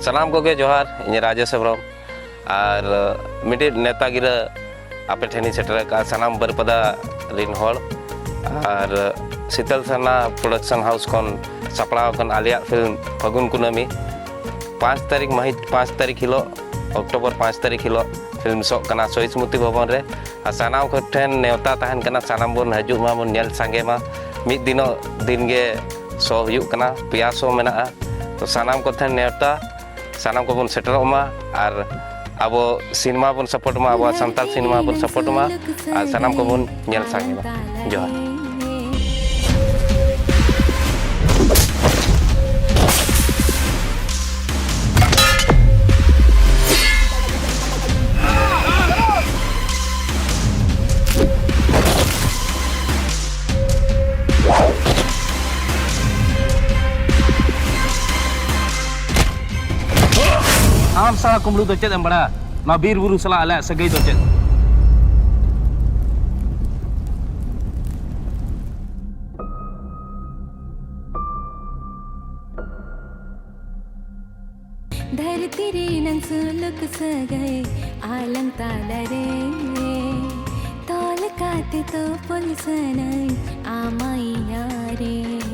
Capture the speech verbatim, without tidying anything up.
ᱥᱟᱱᱟᱢ ᱠᱚᱜᱮ ᱡᱚᱦᱟᱨ᱾ ᱤᱧ ᱨᱟᱡᱮᱥ ᱦᱮᱢᱵᱨᱚᱢ᱾ ᱟᱨ ᱢᱤᱫᱴᱤᱡ ᱱᱮᱣᱛᱟ ᱜᱤᱨᱟᱹ ᱟᱯᱮ ᱴᱷᱮᱱᱤᱧ ᱥᱮᱴᱮᱨ ᱟᱠᱟᱫᱼᱟ, ᱥᱟᱱᱟᱢ ᱵᱟᱹᱨᱤᱯᱟᱫᱟ ᱨᱤᱱ ᱦᱚᱲ᱾ ᱟᱨ ᱥᱤᱛᱟᱹᱞ ᱥᱟᱨᱱᱟ ᱯᱨᱚᱰᱟᱠᱥᱚᱱ ᱦᱟᱣᱩᱥ ᱠᱷᱚᱱ ᱥᱟᱯᱲᱟᱣ ᱟᱠᱟᱱ ᱟᱞᱮᱭᱟᱜ ᱯᱷᱤᱞᱢ ᱯᱷᱟᱹᱜᱩᱱ ᱠᱩᱱᱟᱹᱢᱤ, ᱯᱟᱸᱪ ᱛᱟᱹᱨᱤᱠᱷ, ᱢᱟᱹᱦᱤᱛ ᱯᱟᱸᱪ ᱛᱟᱹᱨᱤᱠᱷ ᱦᱤᱞᱳᱜ, ᱚᱠᱴᱳᱵᱚᱨ ᱯᱟᱸᱪ ᱛᱟᱹᱨᱤᱠᱷ ᱦᱤᱞᱳᱜ ᱯᱷᱤᱞᱢ ᱥᱳᱜ ᱠᱟᱱᱟ ᱥᱚᱦᱤᱫ ᱥᱢᱨᱩᱛᱤ ᱵᱷᱚᱵᱚᱱ ᱨᱮ᱾ ᱟᱨ ᱥᱟᱱᱟᱢ ᱠᱚ ᱴᱷᱮᱱ ᱱᱮᱣᱛᱟ ᱛᱟᱦᱮᱱ ᱠᱟᱱᱟ, ᱥᱟᱱᱟᱢ ᱵᱚᱱ ᱦᱤᱡᱩᱜ ᱢᱟ, ᱵᱚᱱ ᱧᱮᱞ ᱥᱟᱸᱜᱮ ᱢᱟ᱾ ᱢᱤᱫ ᱫᱤᱱᱚᱜ ᱫᱤᱱ ᱜᱮ ᱥᱳ ᱦᱩᱭᱩᱜ ᱠᱟᱱᱟ, ᱯᱮᱭᱟ ᱥᱳ ᱢᱮᱱᱟᱜᱼᱟ᱾ ᱛᱚ ᱥᱟᱱᱟᱢ ᱠᱚ ᱴᱷᱮᱱ ᱱᱮᱣᱛᱟ, ᱥᱟᱱᱟᱢ ᱠᱚᱵᱚᱱ ᱥᱮᱴᱮᱨᱚᱜ ᱢᱟ ᱟᱨ ᱟᱵᱚ ᱥᱤᱱᱮᱢᱟ ᱵᱚᱱ ᱥᱟᱯᱳᱨᱴ ᱢᱟ, ᱟᱵᱚᱣᱟᱜ ᱥᱟᱱᱛᱟᱲ ᱥᱤᱱᱮᱢᱟ ᱵᱚᱱ ᱥᱟᱯᱳᱨᱴ ᱢᱟ ᱟᱨ ᱥᱟᱱᱟᱢ ᱠᱚᱵᱚᱱ ᱧᱮᱞ ᱥᱟᱸᱜᱮ ᱢᱟ᱾ ᱡᱚᱦᱟᱨ᱾ ᱟᱢ ᱥᱟᱞᱟ ᱠᱩᱢᱵᱽᱲᱩ ᱫᱚ ᱪᱮᱫ ᱮᱢ ᱵᱟᱲᱟᱭᱟ? ᱱᱚᱣᱟ ᱵᱤᱨ ᱵᱩᱨᱩ ᱥᱟᱞᱟᱜ ᱟᱞᱮᱭᱟᱜ ᱥᱟᱹᱜᱟᱹᱭ ᱫᱚ ᱪᱮᱫ? ᱫᱷᱟᱹᱨᱛᱤ ᱨᱮᱱᱟᱝ ᱥᱩᱞᱩᱠ ᱥᱟᱹᱜᱟᱹᱭ ᱟᱞᱟᱝ ᱛᱟᱞᱟᱨᱮ, ᱛᱚᱞ ᱠᱟᱛᱮ ᱛᱚᱯᱚᱞ ᱥᱟᱱᱟᱧ ᱟᱢᱟ ᱤᱧᱟᱨᱮ᱾